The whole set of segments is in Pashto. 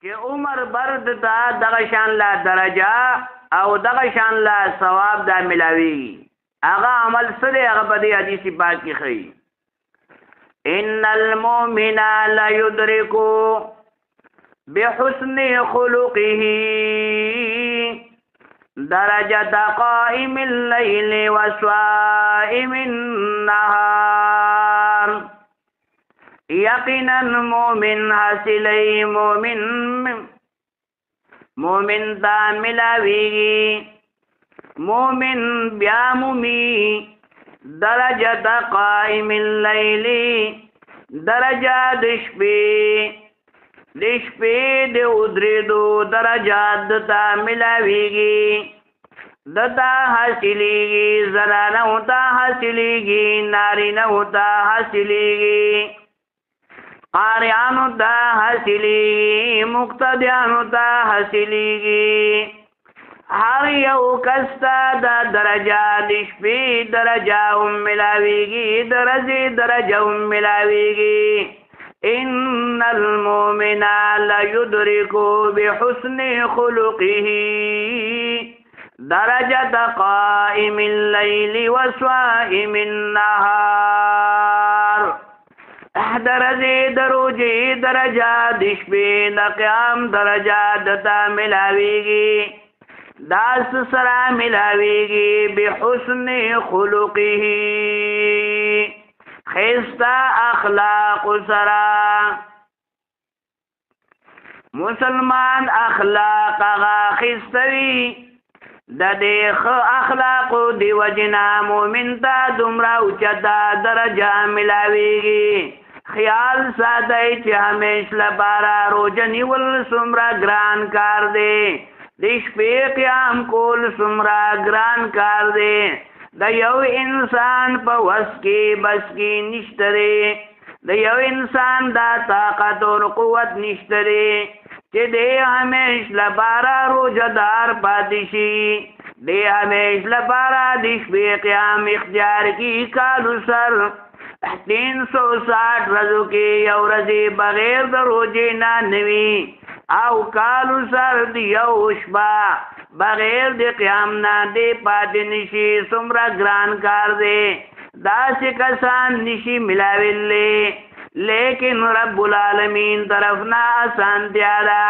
چې عمر برد ته دغه شان لا درجه او دغه شان لا ثواب دا ملاوي. هغه عمل سره هغه په دې حدیث پاک کې خي، ان المؤمن لا يدرك بحسن خلقه درجة قائم الليل وصائم النهار. یقینا مؤمن حاصلی، مؤمن مؤمن تا ملاویږي، مؤمن بیا مومي درجه قائم الليل، درجه د شپې، د شپې د ودرېدو درجه د تا ملاویږي، دتا حاصلیږي، زنانه ته حاصلیږي، نارینه ته حاصلیږي، قاریانو ته حاصلیږي، مقتدیانو ته حاصلیږي. هر یو کس ته دا درجه د شپې درجه هم ملاویږي، د ورځې درجه هم ملاویږي. ان المؤمن لا يدرك بحسن خلقه درجة قائم الليل وصائم النهار. درجه دروجه درجه د شپې د قیام درجه دتا ملاویږي، داس سره ملاویږي بحسن خلقه، خستا اخلاق سره. مسلمان اخلاق هغه خستوي، د دې ښه اخلاقو د وجنا مؤمن ته دومره اوچته درجه ملاویږي. خیال ساتئ چې همیش لپاره روژه نیول څومره ګران کار دی، د شپې قیام کول څومره ګران کار دی. د یو انسان په وس کې بس کې نشته دی، د یو انسان دا طاقت او قوت نشته دی چې دی همیش لپاره روژهدار پاتې شي، دی همیش لپاره د شپې قیام اختیار کی. کالو سر 360 ورځو کې یو ورځې بغیر د روژې نه نه وي، او کالو سر د یو شپه بغیر د قیام نه دی پاتې نشي. څومره ګران کار دی، داسې کسان نشي ملاویلی، لیکن رب العالمین طرف نه اسانتیا ده.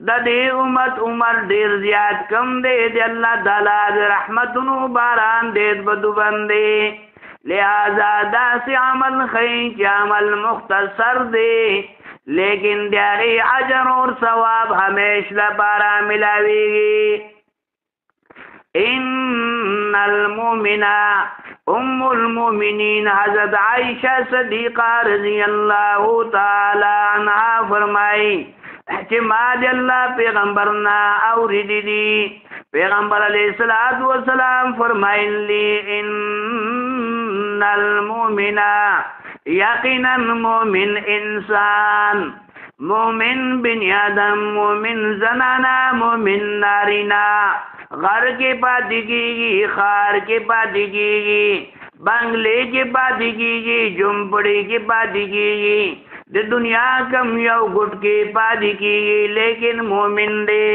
د دې امت عمر ډیر زیات کم دی، د الله تعالی د رحمتونو باران دې بدو باندې. لہذا داسې عمل ښیي چې عمل مختصر دی، لیکن د هغې اجر اور ثواب همیش لپاره ملاویږي. ان المؤمن ام المؤمنین حضرت عائشہ صدیقہ رضی اللہ تعالی عنہا فرمائی چې ما د الله پیغمبر نه اوریدلی دي، پیغمبر علیه الصلاۃ والسلام فرمایلی ان المؤمن، یقینا مؤمن انسان، مؤمن بنی آدم، مؤمن زنانا، مؤمن نارینا، غر کې پاتې کېږي، ښار کې پاتې کېږي، بنگلې کې پاتې کېږي، جمپړې کې پاتې کېږي، د دنیا کم یو ګټ کې پاتې کېږي، لیکن مؤمن دی.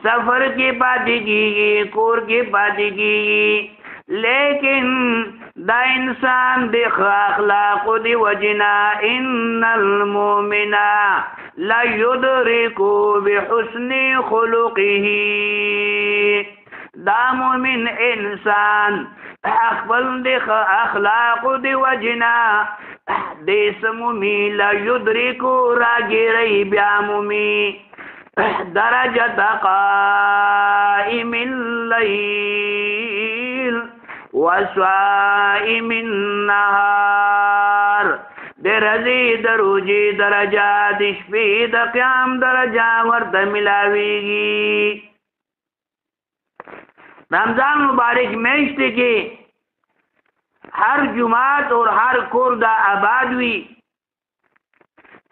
سفر کې پاتې کېږي، کور کې پاتې کېږي، لیکن دا انسان د ښه اخلاقو د وجنا ان المؤمن لا يدرك بحسن خلقه. دا مؤمن انسان خپل د ښه اخلاقو د وجنا د سمومي، لا يدرك راګیری بیا مومي درجة قائم الليل وصائم النهار. د ورځې د روژې درجه، د شپې د قیام درجه ورته ملاویږي. رمضان مبارک میاشت کې هر جماعت اور هر کور دا آباد وي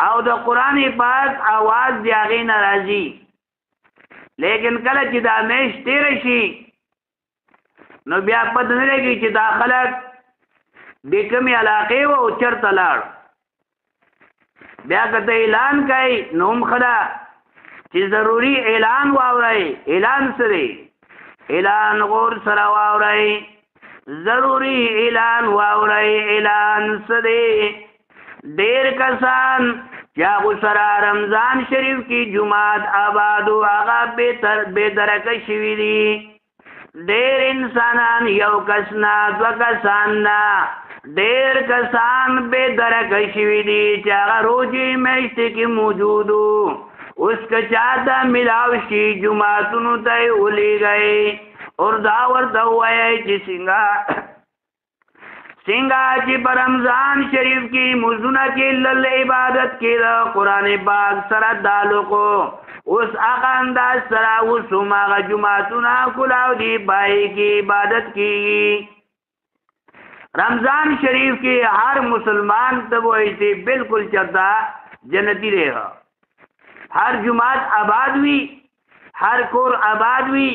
او د قرآن پاک آواز د هغې نه راځي، لیکن کله چې دا میاشت تېره شي نو بیا پته نه لګي چې دا خلک د کومې علاقې وو او چېرته لاړ. بیا که ته اعلان کوي نو هم ښه ده، چې ضروری اعلان واورئ. اعلان سره اعلان غور سره واورئ، ضروری اعلان واورئ. اعلان سره ډیر کسان چې هغو سره رمضان شریف کې جومات آباد و، هغه بې درکه شوي دي. ډیر انسانان یو کس نه، دوه کسان نه، ډیر کسان بې درکه شوي دي چې هغه روژې میاشتې کې موجود وو. اوس که چاته ملاو شي جوماتونو ته یې ولیږئ اور دا ورته ووایئ چې څنګه څنګه چې په رمضان شریف کې مزونه کې لل عبادت کې د قرآن پاک سره تعلق، اوس هغه انداز سره اوس هم هغه جوماتونه کلاو دي، پای کې عبادت کیږي. رمضان شریف کې هر مسلمان ته وایي چې بالکل چرته جنتی دی. هر جومات آباد وي، هر کور آباد وي،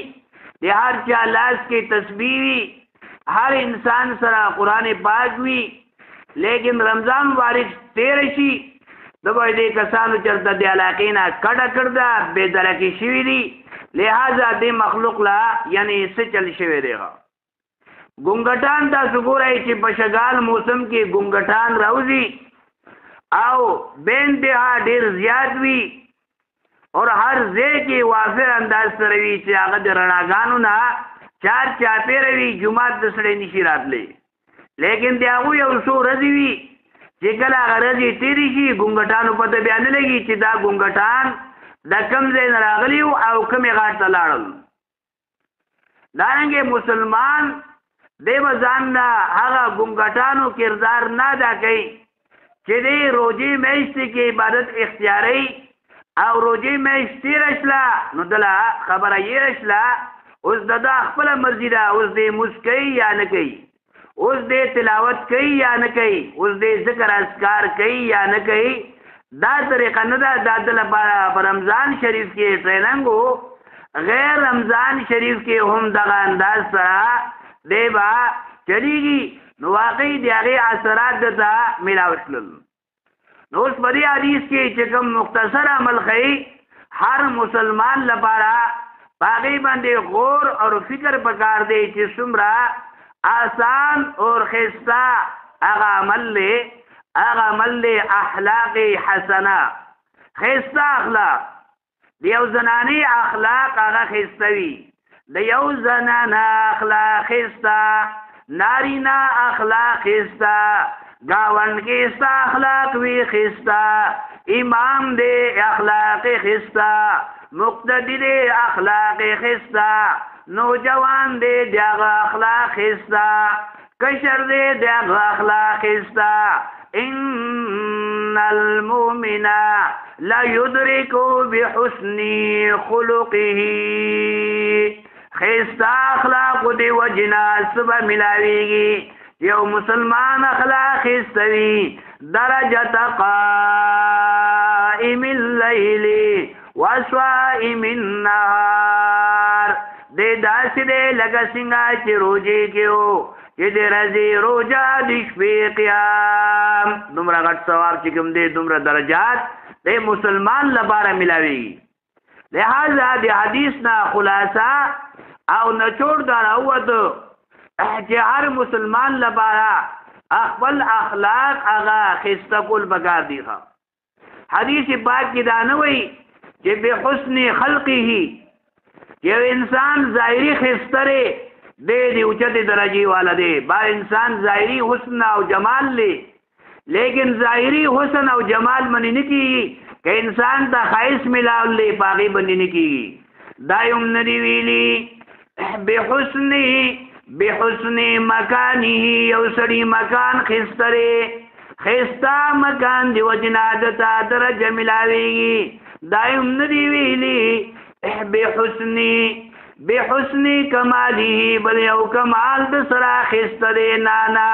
د هر چا لاس کې تسبیح وي، هر انسان سره قرآن پاک وي. لیکن رمضان مبارک تیر شي د به دې کسانو چرته د علاقې نه کډه کړده، بې درکې شوي دي. لہذا دې مخلوق لا یعنی څه چل شوی دی. ګونګټان تاسو ګورئ چې په شګال موسم کې ګونګټان راوځي او بې انتها ډېر زیات وي اور هر ځای کې وافر انداز سره وي چې هغه د رڼاګانو نه چار چاپېره وي، جومات ته سړی نشي راتلی. لیکن د هغوی یو څو ورځې وي چې کله هغه ورځې تېرې شي، ګونګټانو پته بیا نه لګي چې دا ګونګټان د کوم ځای نه راغلي وو او کومې غاټ ته لاړل. دارنګې مسلمان دی به ځان نه هغه ګونګټانو کردار نه ادا کوي چې دی روژې میاشتې کې عبادت اختیاروي او روژې میاشت تېره شله نو دله خبره یې شله. اوس د ده خپله مرضي ده، اوس دی مونځ کوي یا نه کوي، اوس دی تلاوت کوي یا نه کوي، اوس دی ذکر اذکار کوي یا نه کوي. دا طریقه نه ده. دا د لپاره په رمضان شریف کې ټریننګ و، غیر رمضان شریف کې هم دغه انداز سره دی به چلیږي. نو واقعي د هغې اثرات ده ته میلاو شلل. نو اوس په دې حدیث کې چې کوم مختصر عمل ښیي هر مسلمان لپاره په هغې باندې غور او فکر پکار دی چې څومره آسان اور ښایسته هغه عمل دی، هغه عمل دی اخلاق حسنه، ښایسته اخلاق. د یو زنانې اخلاق هغه ښایسته وي، د یو زنانه اخلاق ښایسته، نارینه اخلاق ښایسته، ګاونډ کې ستا اخلاق وي ښایسته، امام دی اخلاق ښایسته، مقتدی دی اخلاق ښایسته، نوجوان دی د هغه اخلاق ښایسته، کشر دی د هغه اخلاق ښایسته. ان المؤمن لا يدرك بحسن خلقه. ښایسته اخلاق دی وجنا سبا ملاویږي. یو مسلمان اخلاق ښایسته وي، درجة قائم الليل وصائم النهار. دې داسې دی لکه څنګه چې روژې کې و، چې د ورځې روژه د شپې قیام. دومره غټ ثواب چې کوم دی، دومره درجات د مسلمان لپاره ملاویږي. لہذا د حدیث نه خلاصه او نچوړ دا راووتو چې هر مسلمان لپاره خپل اخلاق هغه ښایسته کول پکار دي. حدیث پاک کې دا نه وایي چې بحسن خلقه، یو انسان ظاهري ښایسته دی، دی د اوچتې درجې والا دی. با انسان ظاهري حسن او جمال دی، لیکن ظاهري حسن او جمال باندې نه کېږي. که انسان ته ښایست ملاو دی په هغې باندې نه کېږي. دا یې هم نه دي ویلي بحسن بحسن مکانه، یو سړي مکان ښایسته دی، ښایسته مکان دی وجنا دته درجه ملاویږي. دا یې هم نه دي ویلي بحسن بحسن کماله، بل یو کمال د سره ښایسته دی. نه نه،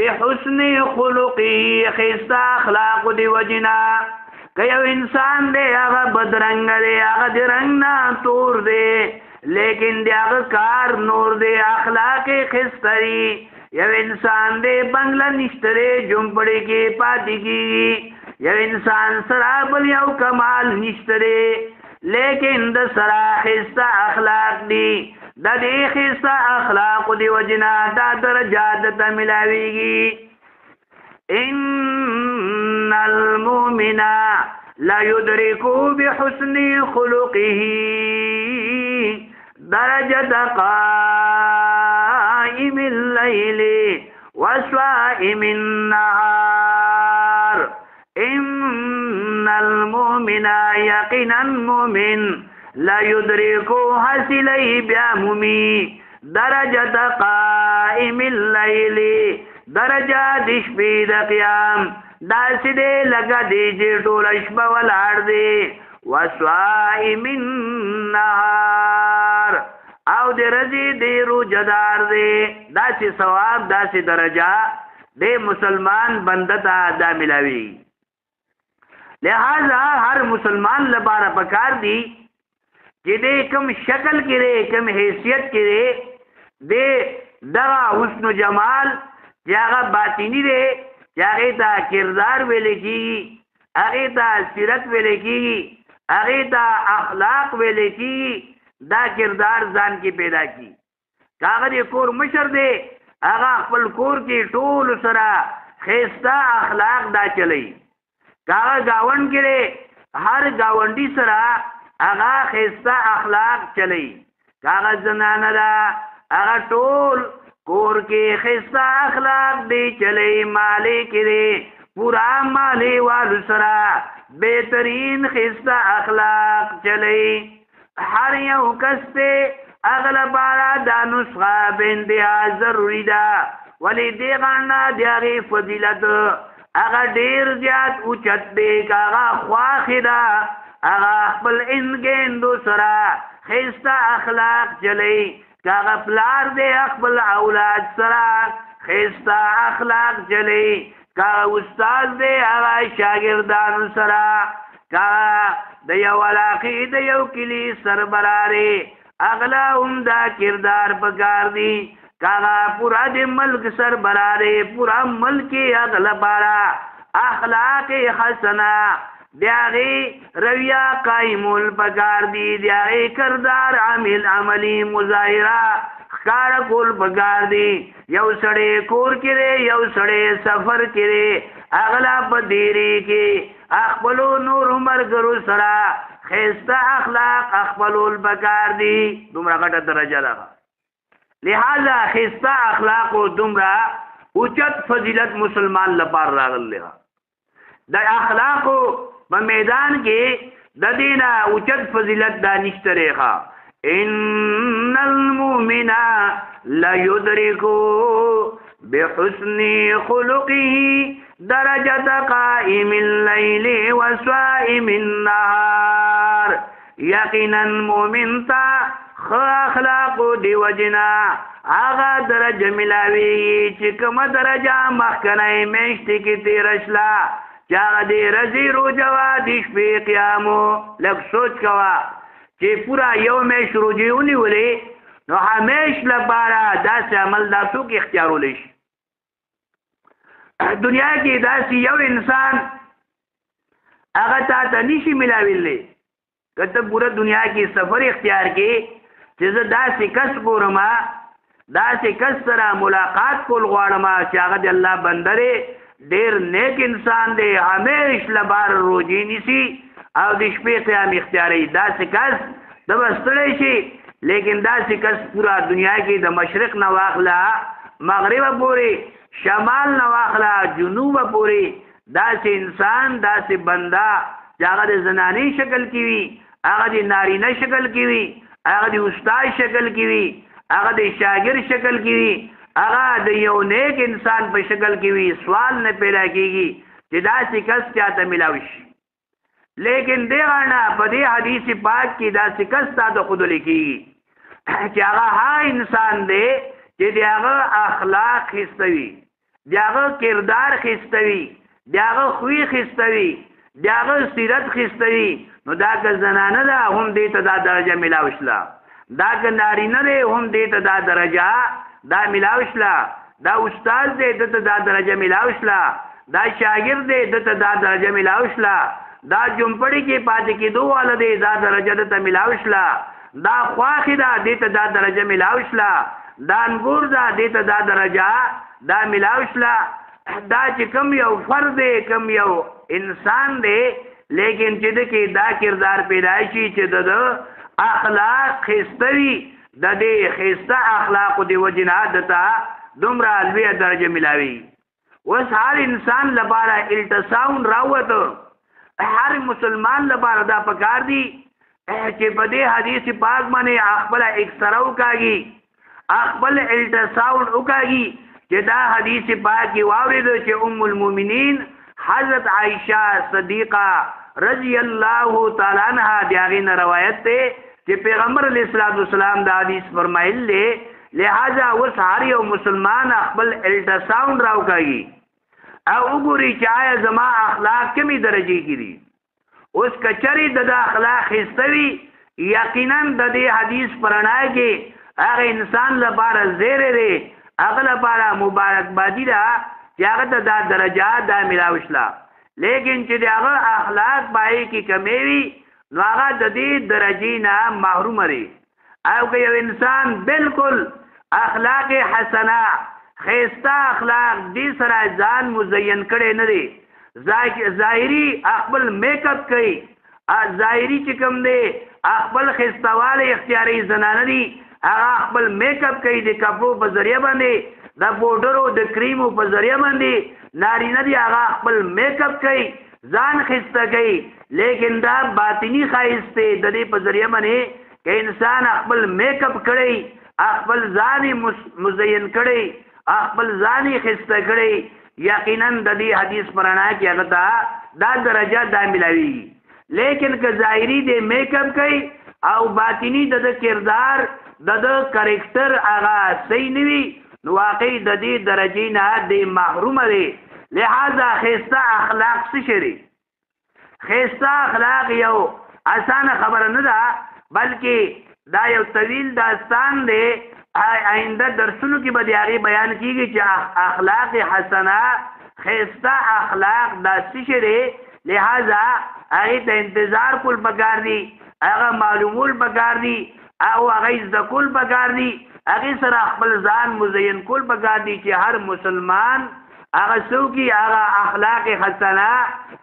بحسن خلقه، ښایسته اخلاق دی وجنا. که یو انسان دی هغه بدرنګ دی، هغه د رنګ نه تور دی، لیکن د هغه کار نور دی، اخلاق یې ښایسته دي. یو انسان دی بنګله نشته دی، جومپړې کې پاتې کېږي. یو انسان سره بل یو کمال نشته دی، لیکن د سره ښایسته اخلاق دي، د دې ښایسته اخلاقو د وجې نه دا درجه ده ته ملاویږي. ان المؤمن لا يدرك بحسن خلقه درجة قائم الليل وصائم النهار. ان المؤمن یقینا مؤمن لا يدرك حاصلی بیا مومي درجة قائم الليل، درجه د شپې د قیام، داسې دی لکه دی چې ټوله شپه ولاړ دی، وصائم النهار، او د ورځې دی روژهدار دی. داسې ثواب داسې درجه د مسلمان بنده ته دا ملاوي. لہذا هر مسلمان لپاره پکار دی چې دې کوم شکل کې دی، کوم حیثیت کې دی، دې دغه حسن و جمال چې هغه باطني دی، چې هغې ته کردار ویل کېږي، هغې ته سیرت ویل کېږي، هغې ته اخلاق ویل کېږي، دا کردار ځان کې پیدا کړي. که هغه د کور مشر دی، هغه خپل کور کې ټول سره ښایسته اخلاق دا چلی. که هغه ګاونډ کې دی، هر ګاونډي سره هغه ښایسته اخلاق چلی. که هغه زنانه ده، هغه ټول کور کې ښایسته اخلاق دی چلی. مالې کې دی، پورا مالې والو سره بهترین ښایسته اخلاق چلی. هر یو کس دی هغه لپاره دا نسخه بندیا ضروري ده، ولې دې غاڼه د هغې فضیلت هغه ډېر زیات اوچت دی. که هغه خواښې ده، هغه خپل انګېندو سره ښایسته اخلاق چلی. که هغه پلار دی، خپل اولاد سره ښایسته اخلاق چلی. که هغه استاد دی، هغه شاګردانو سره. که د یو علاقې د یو کلي سربرارې، اغلا هم دا کردار پکار دی. که هغه پورا د ملک سربرارې، پورا ملک یې هغه لپاره اخلاق حسنه د هغې رویه قایمول پکار دي، د هغې کردار عمل عملي مظاهره ښکاره کول پکار دي. یو سړی کور کې دی، یو سړی سفر کې دی، هغه په دیرې کې خپلو نورو ملګرو سره ښایسته اخلاق خپلول پکار دي. دومره غټه درجه ده. لہذا ښایسته اخلاقو دومره اوچت فضیلت مسلمان لپاره راغلی. د اخلاقو په میدان کې د دینه اوچت فضیلت دا نشته ریښه. ان المؤمن لا يدرك بحسن خلقه درجة قائم الليل وصائم النهار. یقینا مؤمن ته ښه اخلاقو دی وجنا هغه درجه ملاویږي چې کومه درجه مخکنۍ میاشتې کې تېره شله، چې هغه د ورځې روژه وه، د شپې قیامو. لږ سوچ کوه چې پوره یو میاشت روژې ونیولې، نو همیش لپاره داسې عمل دا څوک اختیارولی شي؟ دنیا کې داسې یو انسان هغه تا ته نشي ملاویلی. که ته پوره دنیا کې سفر اختیار کې چې زه داسې کس ګورم، داسې کس سره ملاقات کول غواړم چې هغه د الله بنده دی، ډېر نیک انسان دی، همیش لپاره روژې نیسي او د شپې قیام اختیاروي، داسې کس ته به ستړی شي. لیکن داسې کس پوره دنیا کې د مشرق نه واخله مغربه پورې، شمال نه واخله جنوبه پورې، داسې انسان داسې بنده چې هغه د زنانې شکل کې وي، هغه د نارینه شکل کې وي، هغه د استاد شکل کې وي، هغه د شاګرد شکل کې وي، هغه د یو نیک انسان په شکل کې وي، سوال نه پیدا کیږي چې داسې کس چاته ملاو شي. لیکن دې غاڼه په دې حدیث پاک کې داسې کس تا ته ښودل کېږي چې هغه هغه انسان دی چې د هغه اخلاق ښایسته وي، د هغه کردار ښایسته وي، د هغه خوی ښایسته وي، د هغه سیرت ښایسته وي. نو دا که زنانه ده هم دې ته دا درجه ملاو شله، دا که نارینه دی هم دې ته دا درجه دا ملاو شله، دا استاد دی ده ته دا درجه ملاو شله، دا شاګرد دی ده ته دا درجه ملاو شله. دا جمپړی کې پاتې کېدو والا دی، دا درجه د ته ملاو شله. دا خواښې ده، دې ته دا درجه ملاو شله. دا انګور ده، دې ته دا درجه دا ملاو شله. دا چې کم یو فرد دی، کم یو انسان دی، لیکن چې د کې دا کردار پیدا شي چې د اخلاق ښایسته وي، د دې ښایسته اخلاقو د وجې نه ده ته دومره لویه درجه ملاوي. اوس هر انسان لپاره الټراساوند راووته، هر مسلمان لپاره دا پکار دی چې په دې حدیث پاک باندې خپله اکسره وکاږي، خپل الټراساوند وکاږي چې دا حدیث پاک یې واورېده چې ام المؤمنین حضرت عائشه صدیقه رضی الله تعالی عنها د هغې نه روایت دی چې پیغمبر علیه الصلاة والسلام دا حدیث فرمایلی دی. لہذا اوس هر یو مسلمان خپل الټراساوند راوکاږي او وګوري چې آیا زما اخلاق کمی درجې کې دي. اوس کچری د اخلاق ښایسته وي، یقینا د دې حدیث په رڼا کې هغه انسان لپاره زیری دی، هغه لپاره مبارکبادي ده چې هغه ته دا درجه دا ملاو شله. لیکن چې د هغه اخلاق پای کې کمی وي، نو هغه د دې درجې نه محروم دی. او که یو انسان بالکل اخلاق حسنه ښایسته اخلاق دې سره ځان مزین کړی نه دی، ظاهري خپل میک اپ کوي، ظاهري چې کوم دی خپل ښایستهوالی اختیاري زنانه دي، هغه خپل میک اپ کوي د کپړو په ذریعه باندې، د پوډرو د کریمو په ذریعه باندې. نارینه دي هغه خپل میک اپ کوي، ځان ښایسته کوي، لیکن دا باطني ښایست دی. د دې په ذریعه باندې که انسان خپل میک اپ کړی، خپل ځان مزین کړی، خپل ځان یې ښایسته کړی، یقینا د دې حدیث په رڼا کې هغه ته دا درجه دا ملاویږي. لیکن که ظاهري دی میک اپ کوي او باطني د ده کردار د ده کرکټر هغه صحیح نه وي، نو واقعي د دې درجې نه دی محرومه دی. لہذا ښایسته اخلاق څه شی دی؟ ښایسته اخلاق یو اسانه خبره نه ده، بلکې دا یو طویل داستان دی. آینده درسونو کې به د هغې بیان کیږي چې اخلاق حسنه ښایسته اخلاق دا څه شی دی. لہذا هغې ته انتظار کول پکار دي، هغه معلومول پکار دي، او هغه زده کول پکار دي، هغې سره خپل ځان مزین کول پکار دي چې هر مسلمان هغه څوک هغه اخلاق حسنه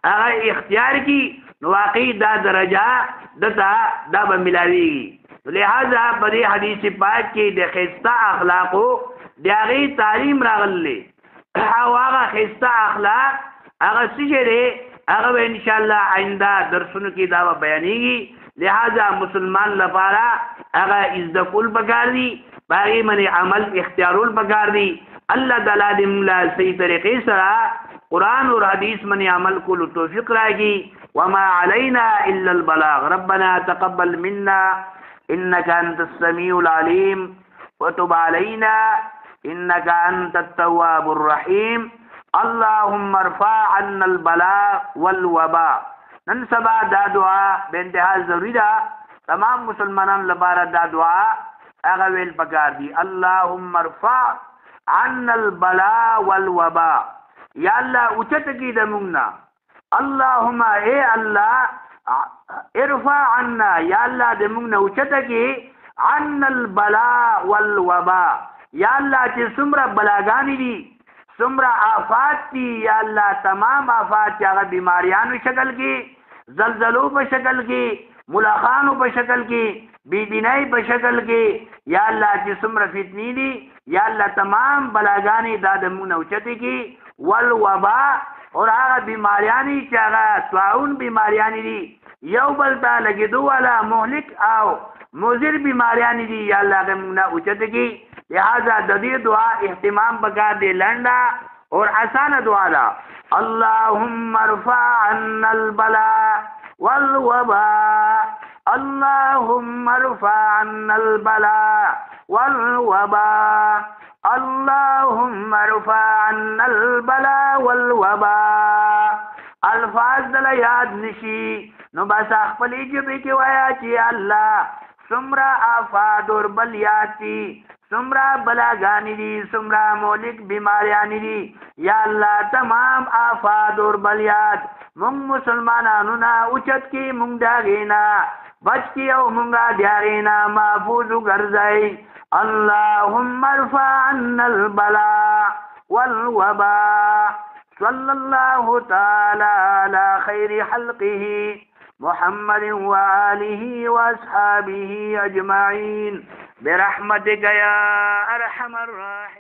هغه اختیار کی، نو واقعي دا درجه دته دا به ملاویږي. لہذا په دې حدیث پاک کې د ښایسته اخلاقو د هغې تعلیم راغلی، او هغه ښایسته اخلاق هغه څه شی دی، هغه به انشاءالله آینده درسونو کې دا به بیانېږي. لہذا مسلمان لپاره هغه زده کول پکار دي، په هغې باندې عمل اختیارول پکار دي. الله تعالی دې موږ له صحیح طریقې سره قرآن اور حدیث باندې عمل کولو توفیق راکړي. وما علينا إلا البلاغ. ربنا تقبل منا إنك أنت السميع العليم وتب علينا إنك أنت التواب الرحيم. اللهم ارفع عنا البلاء والوباء. نن سبا دا دعا به انتها ضروری ده، تمام مسلمانانو لپاره دا دعا هغه ویل پکار دي. اللهم ارفع عنا البلاء والوباء. یا الله اوچت کی د موږ نه. اللهم اے الله ارفع عنا، یا الله د موږ نه اوچت کی عنا البلاء والوباء. یا الله چې څومره بلاګانې دي، څومره آفات دي، یا الله تمام آفات چې هغه بیماریانو شکل کې، زلزلو په شکل کې، ملاخانو په شکل کې، بېدینۍ په شکل کې، یا الله چې څومره فتنې دي، یا الله تمام بلاګانې دا د موږ نه اوچتې کړي. والوبا، اور هغه بیماریانې چې هغه طاعون بیماریانې دي، یو بل ته لګېدو والا مهلک او مضر بیماریانې دي، یا الله هغه موږ نه اوچتې کړي. لہذا د دې دعا اهتمام پکار دی، لنډه اور اسانه دعا ده. اللهم ارفع عنا البلاء والوباء، اللهم ارفع عنا البلاء والوباء، اللهم ارفع عنا البلاء والوباء. الفاظ دل یاد نشي نو بس خپلې ژبې کې وایا چې الله څومره آفات اور بلیات دي، څومره بلاګانې دي، څومره مولک بیماریانې دي، یا الله تمام آفات اور بلیات مونږ مسلمانانو نه اوچت کی، مونږ د هغې نه بچ کی او مونږ د هغې نه محفوظ وګرځئ. اللهم ارفع عنا البلاء والوباء. صلى الله تعالى على خير خلقه محمد وآله وأصحابه أجمعين برحمتك يا أرحم الراحمين.